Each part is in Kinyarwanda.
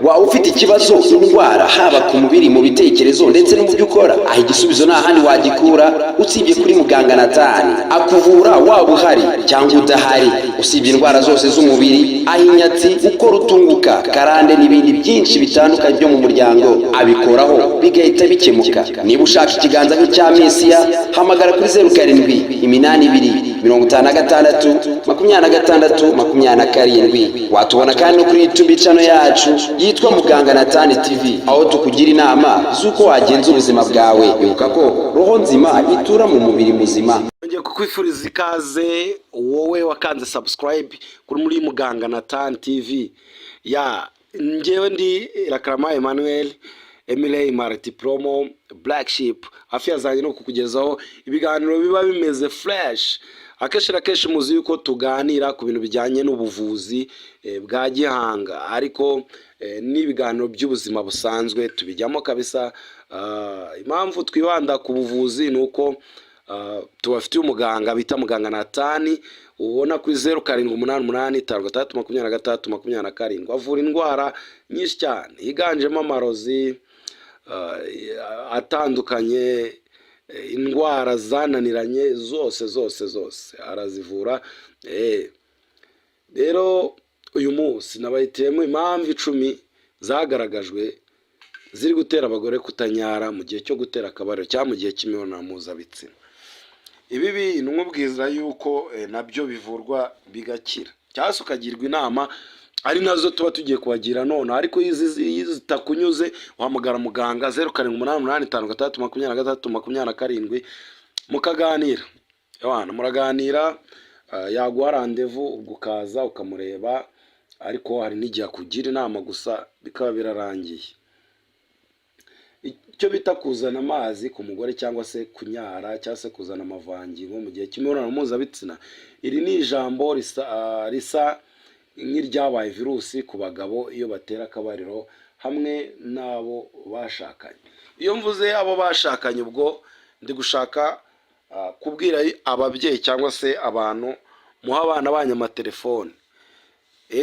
Waba ufite ikibazo, indwara, haba ku mubiri, mu bitekerezo ndetse no mu byo ukora, aho igisubizo nta handi wagikura usibye kuri muganga Natani. Akuvura waba uhari cyangwa udahari. Usibye indwara zose z'umubiri, aho inyatsi, gukora utunguka, karande n'ibindi byinshi bitandukanye byo mu muryango, abikoraho bigahita bikemuka. Niba ushaka ikiganza nk'icya Mesiya, hamagara kuri 0782562627. Watubona kandi no kuri YouTube channel yacu yitwa Muganga Natani TV, aho tukugira inama z'uko wagenza ubuzima bwawe. Ibuka ko roho nzima itura mu mubiri muzima. Ngiye kukwifuriza ikaze, wowe wakanze subscribe kuri muri Muganga Nathan TV. Ya njyewe ndi Rakarama Emmanuel Emile Marti Promo Black Ship. Hafi zanjye no kukugezaho ibiganiro biba bimeze fresh. Akenshi na kenshi muzi yuko tuganira ku bintu bijyanye n'ubuvuzi bwa gihanga, ariko n'ibiganiro by'ubuzima busanzwe tubijyamo kabisa. Impamvu twibanda ku buvuzi ni uko tubafitiye umuganga bita muganga Natani, ubona kuri 0788562327. Avura indwara nyinshi cyane, higanjemo amarozi atandukanye, indwara zananiranye zose zose zose arazivura. Rero uyu munsi nabahitiyemo impamvu 10 zagaragajwe ziri gutera abagore kutanyara mu gihe cyo gutera akabariro cyangwa mu gihe cy'imibonano mpuzabitsina. Ibi bintu nkubwiza yuko nabyo bivurwa bigakira, cyangwa se ukagirwa inama, ari nazo tuba tugiye kubagira none. Ariko iyo zitakunyuze, wahamagara muganga 0788562327, mukaganira. Ewana, muraganira, yaguha rendez-vous, ubwo ukaza ukamureba. Ariko hari n'igihe akugira inama gusa bikaba birarangiye. Icyo bita kuzana amazi ku mugore, cyangwa se kunyara, cyangwa se kuzana amavangingo mu gihe cy'imibonano mpuzabitsina, iri ni ijambo risa nk'iryabaye virusi ku bagabo iyo batera akabariro hamwe n'abo bashakanye. Iyo mvuze abo bashakanye, ubwo ndi gushaka kubwira ababyeyi cyangwa se abantu muha abana banyu amatelefone.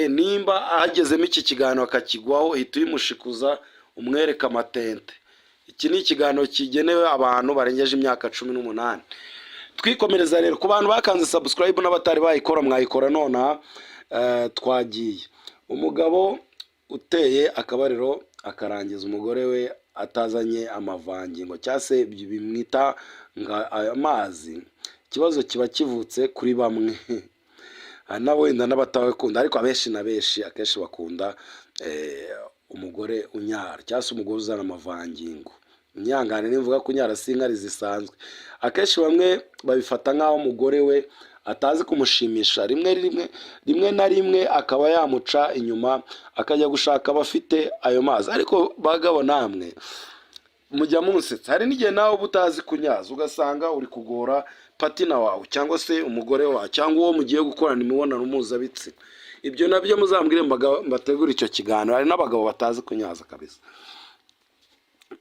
Nimba hagezemo iki kiganiro akakigwaho, hita uyimushikuza, umwereka amatente. Iki ni ikiganiro kigenewe abantu barengeje imyaka 18. Twikomereza rero ku bantu bakanze subscribe n'abatari bayikora, mwayikora nonaha. Twagiye. Umugabo uteye akabariro akarangiza umugore we atazanye amavangingo, cyangwa se bimwita nga amazi, ikibazo kiba kivutse kuri bamwe. Hari n'abo wenda n'abatabikunda, ariko abenshi na benshi akenshi bakunda umugore unyara cyangwa se umugore uzana amavangingo. Unyangane nimvuga kunyara si inkari zisanzwe. Akenshi bamwe babifata nk'aho umugore we atazi kumushimisha, rimwe rimwe rimwe na rimwe akaba yamuca inyuma akajya gushaka abafite ayo mazi. Ariko bagabo namwe mujya munsetsa. Hari n'igihe nawe uba utazi kunyaza, ugasanga uri kugora partner wawe, cyangwa se umugore wawe, cyangwa uwo mugiye gukorana imibonano mpuzabitsina. Ibyo nabyo muzambwire mbategure icyo kiganiro. Hari n'abagabo batazi kunyaza kabisa.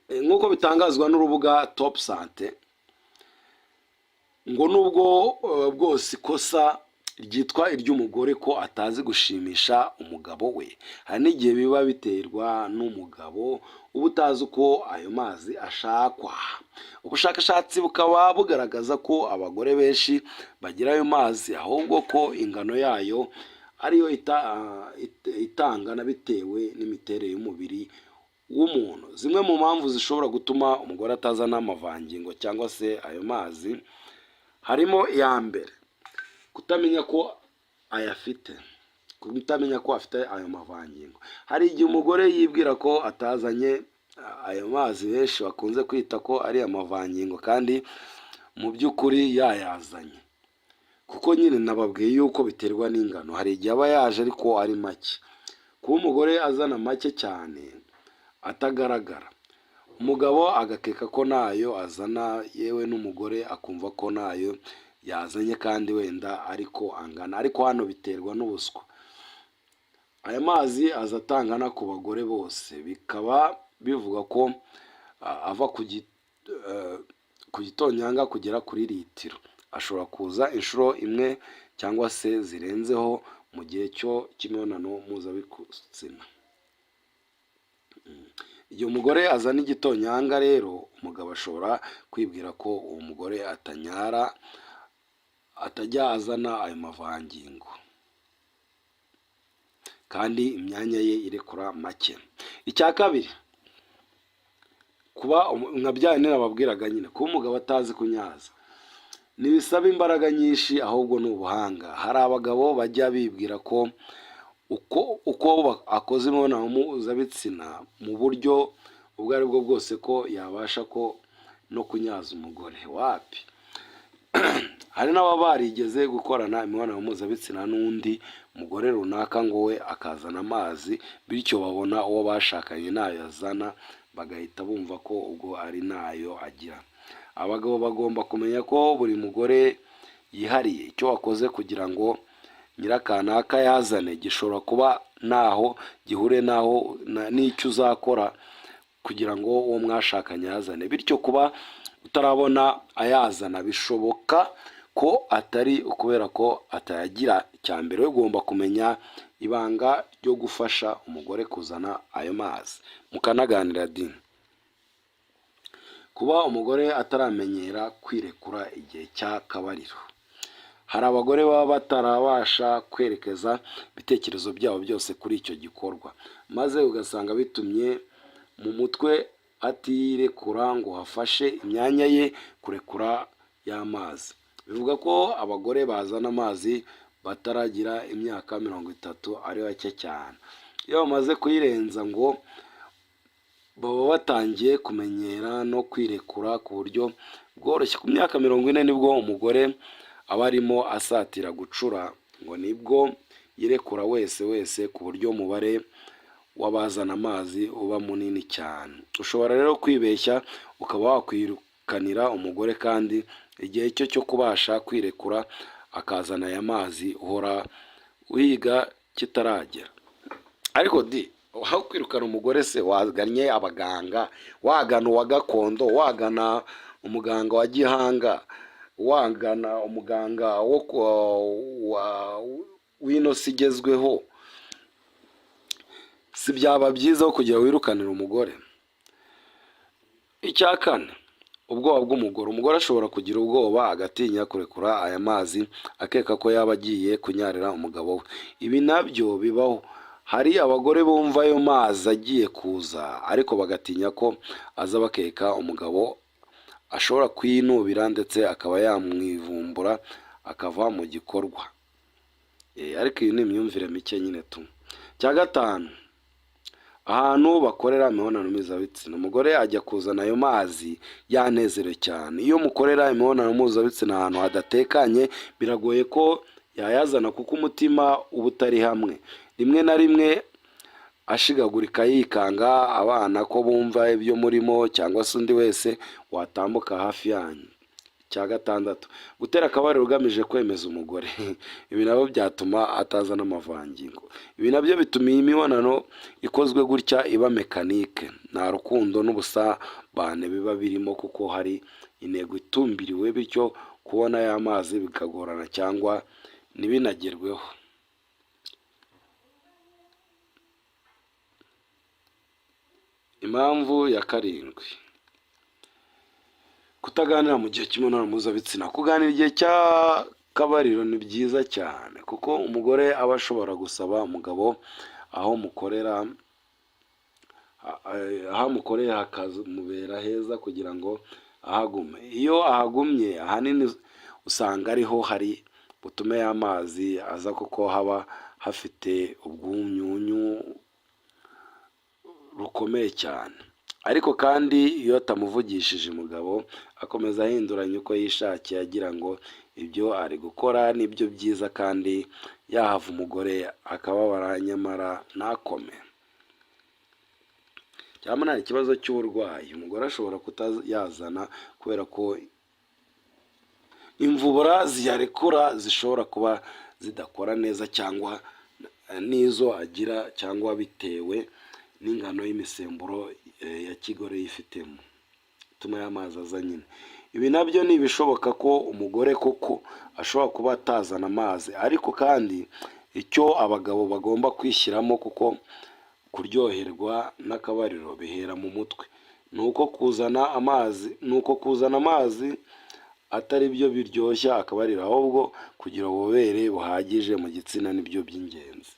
Nk'uko bitangazwa n'urubuga Top Sante, ngo nubwo bwose ikosa ryitwa iry'umugore ko atazi gushimisha umugabo we, hari n'igihe biba biterwa n'umugabo uba utazi uko ayo mazi ashakwa. Ubushakashatsi bukaba bugaragaza ko abagore benshi bagira ayo mazi, ahubwo ko ingano yayo ariyo itangana bitewe n'imiterere y'umubiri w'umuntu. Zimwe mu mpamvu zishobora gutuma umugore atazana amavangingo cyangwa se ayo mazi, harimo iya mbere, kutamenya ko ayafite, kutamenya ko afite ayo mavangingo. Hari igihe umugore yibwira ko atazanye ayo mazi benshi bakunze kwita ko ari amavangingo, kandi mu by'ukuri yayazanye, kuko nyine nababwiye yuko biterwa n'ingano. Hari igihe aba yaje ariko ari make. Kuba umugore azana make cyane atagaragara, umugabo agakeka ko nayo azana, yewe n'umugore akumva ko nayo yazanye kandi wenda ariko angana. Ariko hano biterwa n'ubuswa. Aya mazi aza atangana ku bagore bose, bikaba bivuga ko ava ku gitonyanga kugera kuri litiro. Ashobora kuza inshuro imwe cyangwa se zirenzeho mu gihe cyo cy'imibonano mpuzabitsina. Igihe umugore azana igitonyanga rero, umugabo ashobora kwibwira ko uwo mugore atanyara, atajya azana ayo mavangingo kandi imyanya ye irekura make. Icya kabiri, kuba nka bya bindi nababwiraga nyine, kuba umugabo atazi kunyaza ntibisaba imbaraga nyinshi, ahubwo ni ubuhanga. Hari abagabo bajya bibwira ko uko akoze imibonano mpuzabitsina mu buryo ubwo ari bwo bwose ko yabasha ko no kunyaza umugore. Wapi! Hari n'ababa barigeze gukorana imibonano mpuzabitsina n'undi mugore runaka, ngo we akazana amazi, bityo babona uwo bashakanye ntayo azana, bagahita bumva ko ubwo ari ntayo agira. Abagabo bagomba kumenya ko buri mugore yihariye. Icyo wakoze kugira ngo nyirakanaka yazane gishobora kuba ntaho gihuriye n'aho n'icyo uzakora kugira ngo uwo mwashakanye yazane. Bityo kuba utarabona ayazana bishoboka ko atari ukubera ko atayagira. Icya mbere, ugomba kumenya ibanga ryo gufasha umugore kuzana ayo mazi, mukanaganira di. Kuba umugore ataramenyera kwirekura igihe cy'akabariro. Hari abagore baba batarabasha kwerekeza ibitekerezo byabo byose kuri icyo gikorwa, maze ugasanga bitumye mu mutwe atirekura ngo hafashe imyanya ye kurekura y'amazi. Bivuga ko abagore bazana amazi bataragira imyaka 30 ari bake cyane. Iyo bamaze kuyirenza ngo baba batangiye kumenyera no kwirekura ku buryo bworoshye. Ku myaka 40 nibwo umugore aba arimo asatira gucura, ngo nibwo yirekura wese wese, ku buryo umubare w'abazana amazi uba munini cyane. Ushobora rero kwibeshya ukaba wakwirukanira umugore kandi igihe cye cyo kubasha kwirekura akazana aya mazi uhora uhiga kitaragera. Ariko di, aho kwirukana umugore se wagannye abaganga, wagana uwa gakondo, wagana umuganga wa gihanga, wagana umuganga wo w'ino si igezweho, si byaba byiza kugira wirukanire umugore? Icya kane, ubwoba bw'umugore. Umugore ashobora kugira ubwoba, agatinya kurekura aya mazi, akeka ko yaba agiye kunyarira umugabo we. Ibi nabyo bibaho. Hari abagore bumva ayo mazi agiye kuza, ariko bagatinya ko aza, bakeka umugabo ashobora kuyinubira, ndetse akaba yamwivumbura akava mu gikorwa. Ariko iyi ni imyumvire mike nyine tu. Cya gatanu, ahantu bakorera imibonano mpuzabitsina. Umugore ajya kuzana ayo mazi yanezerewe cyane. Iyo mukorera imibonano mpuzabitsina ahantu hadatekanye, biragoye ko yayazana, kuko umutima uba utari hamwe. Rimwe na rimwe ashigagurika, yikanga abana ko bumva ibyo murimo, cyangwa se undi wese watambuka hafi yanyu. Icya gatandatu, gutera akabariro ugamije kwemeza umugore. Ibi nabyo byatuma atazana amavangingo. Ibi nabyo bituma iyi mibonano ikozwe gutya iba mécanique, nta rukundo n'ubusabane biba birimo, kuko hari intego itumbiriwe, bityo kubona ya mazi bikagorana cyangwa ntibinagerweho. Impamvu ya karindwi, kutaganira mu gihe cy'imibonano mpuzabitsina. Kuganira igihe cy'akabariro ni byiza cyane, kuko umugore aba ashobora gusaba umugabo aho amukoreye hakamubera heza kugira ngo ahagume. Iyo ahagumye, ahanini usanga ariho hari butume ya mazi aza, kuko haba hafite ubwunyunyu rukomeye cyane. Ariko kandi iyo atamuvugishije, umugabo akomeza ahinduranya uko yishakiye, agira ngo ibyo ari gukora nibyo byiza, kandi yahava umugore akababara nyamara ntakome. Cyangwa nta ikibazo cy'uburwayi, umugore ashobora kutayazana kubera ko imvubura ziyarekura zishobora kuba zidakora neza, cyangwa n'izo agira, cyangwa bitewe n'ingano y'imisemburo ya kigore yifitemo ituma ya mazi aza nyine. Ibi nabyo ni ibishoboka ko umugore koko ashobora kuba atazana amazi, ariko kandi icyo abagabo bagomba kwishyiramo, kuko kuryoherwa n'akabariro bihera mu mutwe, ni uko kuzana amazi atari byo biryoshya akabariro, ahubwo kugira ububobere buhagije mu gitsina nibyo by'ingenzi.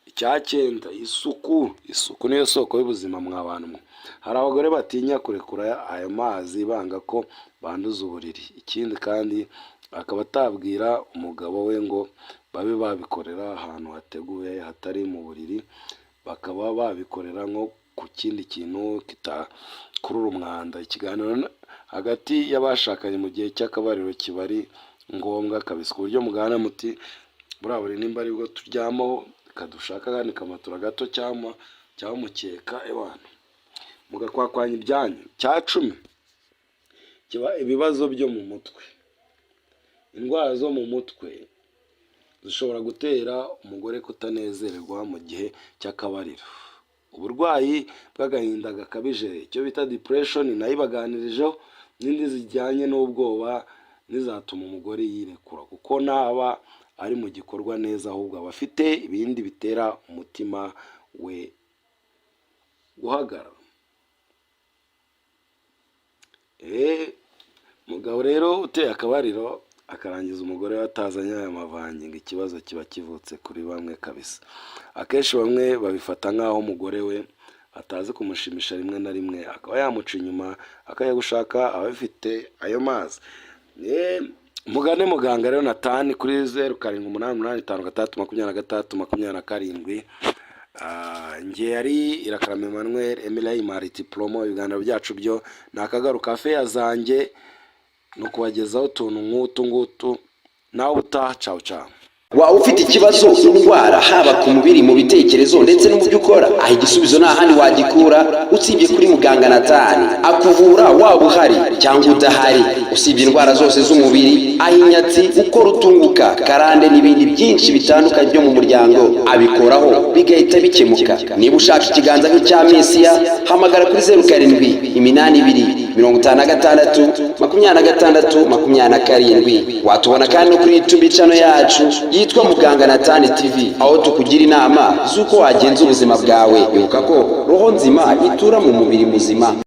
Icya cyenda, isuku. Isuku niyo soko y'ubuzima, mwa bantu mwe. Hari abagore batinya kurekura ayo mazi, banga ko banduza uburiri. Ikindi kandi, akaba atabwira umugabo we ngo babe babikorera ahantu hateguye hatari mu buriri, bakaba babikorera nko ku kindi kintu kitakurura umwanda. Ikiganiro hagati y'abashakanye mu gihe cy'akabariro kiba ari ngombwa kabisa, ku buryo muganira muti: "Buriya buriri nimba aribwo turyamaho, reka dushake akandi kamatora gato cyangwa umukeka," ewana mugakwakwanya ibyanyu. Cya 10 kiba ibibazo byo mu mutwe. Indwara zo mu mutwe zishobora gutera umugore kutanezererwa mu gihe cy'akabariro. Uburwayi bw'agahinda gakabije, icyo bita depression, nayo ibaganirijeho, n'indi zijyanye n'ubwoba n'izatuma umugore yirekura, kuko ntaba ari mu gikorwa neza, ahubwo aba afite ibindi bitera umutima we guhagarara. Mugabo rero uteye akabariro akarangiza umugore we atazanye aya mavangingo, ikibazo kiba kivutse kuri bamwe kabisa. Akenshi bamwe babifata nk'aho umugore we atazi kumushimisha, rimwe na rimwe akaba yamuca inyuma akajya gushaka ababifite ayo mazi. Mugane muganga rero Natani kuri 0788562627. Njye yari Irakarama Emmanuel Emilayi Mariti Promo. Ibiganiro byacu byo ni akagaruka feya zanjye, ni ukubagezaho utuntu nk'utu ngutu. Nawe utaha, cawu cawu. Waba ufite ikibazo, indwara, haba ku mubiri, mu bitekerezo ndetse no mu byo ukora, aho igisubizo nta handi wagikura usibye kuri muganga Natani. Akuvura waba uhari cyangwa udahari. Usibye indwara zose z'umubiri, aho inyatsi, gukora utunguka, karande n'ibindi byinshi bitandukanye byo mu muryango, abikoraho bigahita bikemuka. Niba ushaka ikiganza nk'icya Mesiya, hamagara kuri 0782562627. Watubona kandi no kuri YouTube channel yacu yitwa Muganga Natani TV, aho tukugira inama z'uko wagenza ubuzima bwawe. Ibuka ko roho nzima itura mu mubiri muzima.